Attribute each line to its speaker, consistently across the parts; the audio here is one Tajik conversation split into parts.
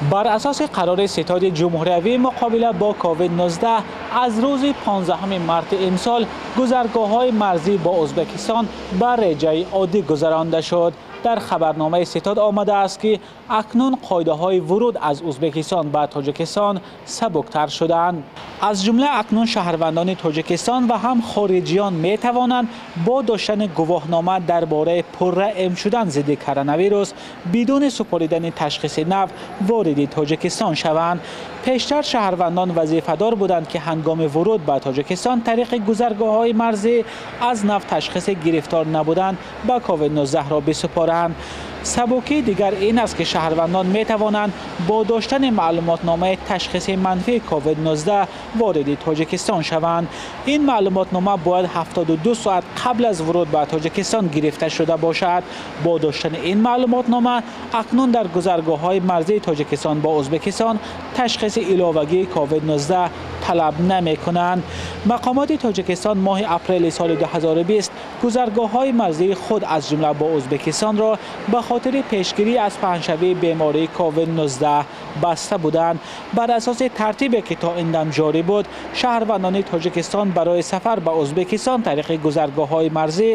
Speaker 1: Бар асоси қарори Ситоди ҷумҳуриявии муқобила бо COVID-19 аз рӯзи 15 марти имсол гузаргоҳҳои марзӣ бо Ӯзбекистон ба реҷаи оддӣ гузаронда шуд. Дар хабарномаи ситод омадааст, ки акнун қоидаҳои вуруд аз Ӯзбекистон ба Тоҷикистон сабуктар шудаанд. Аз ҷумла акнун шаҳрвандони Тоҷикистон ва ҳам хориҷиён метавонанд бо доштани гувоҳнома дар бораи пурра эм шудан зидди коронавирус бидуни супоридани ташхиси нав вориди Тоҷикистон шаванд. Пештар шаҳрвандон вазифадор буданд, ки ҳангоми вуруд ба Тоҷикистон тариқи гузаргоҳҳои марзӣ аз нав ташхиси гирифтор набудан ба COVID-19-ро бисупоранд. Сабукии дигар ин аст, ки шаҳрвандон метавонанд бо доштани маълумотномаи ташхиси манфии COVID-19 вориди Тоҷикистон шаванд. Ин маълумотнома бояд 72 соат қабл аз вуруд ба Тоҷикистон гирифта шуда бошад. Бо доштани ин маълумотнома акнун дар гузаргоҳҳои марзии Тоҷикистон бо Ӯзбекистон ташхиси иловагии COVID-19 талаб намекунанд. Мақомоти Тоҷикистон моҳи апрели соли 2020 гузаргоҳҳои марзии худ, аз ҷумла бо Ӯзбекистонро, ба хотири пешгирӣ аз паҳншавии бемории COVID-19 баста буданд. Бар асоси тартибе, ки то ин дам ҷорӣ буд, шаҳрвандони Тоҷикистон барои сафар ба Ӯзбекистон тариқи гузаргоҳҳои марзӣ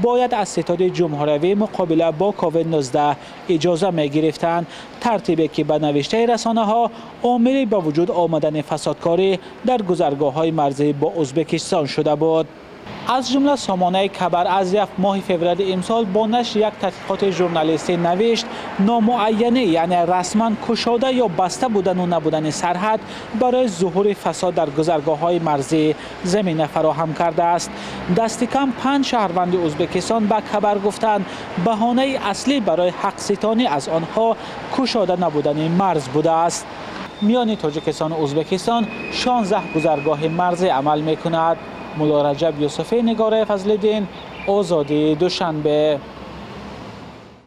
Speaker 1: бояд аз Ситоди ҷумҳуриявии муқобила бо COVID-19 иҷоза мегирифтанд, тартибе, ки ба навиштаи расонаҳо омили ба вуҷуд омадани фасодкорӣ дар гузаргоҳҳои марзӣ бо Ӯзбекистон шуда буд. Аз ҷумла сомонаи Кабар Азия моҳи феврали имсол бо нашри як тадқиқоти журналистӣ навишт: номуайянӣ, яъне расман кушода ё баста будану набудани сарҳад, барои зуҳури фасод дар гузаргоҳҳои марзӣ замина фароҳам кардааст. Дасти кам панҷ шаҳрванди Ӯзбекистон ба Кабар гуфтанд, баҳонаи аслӣ барои ҳақситонӣ аз онҳо кушода набудани марз будааст. Миёни Тоҷикистону Ӯзбекистон 16 гузаргоҳи марзӣ амал мекунад. Мулло Раҷаб Юсуфӣ, Нигораи Фазлиддин, Озодӣ, Душанбе.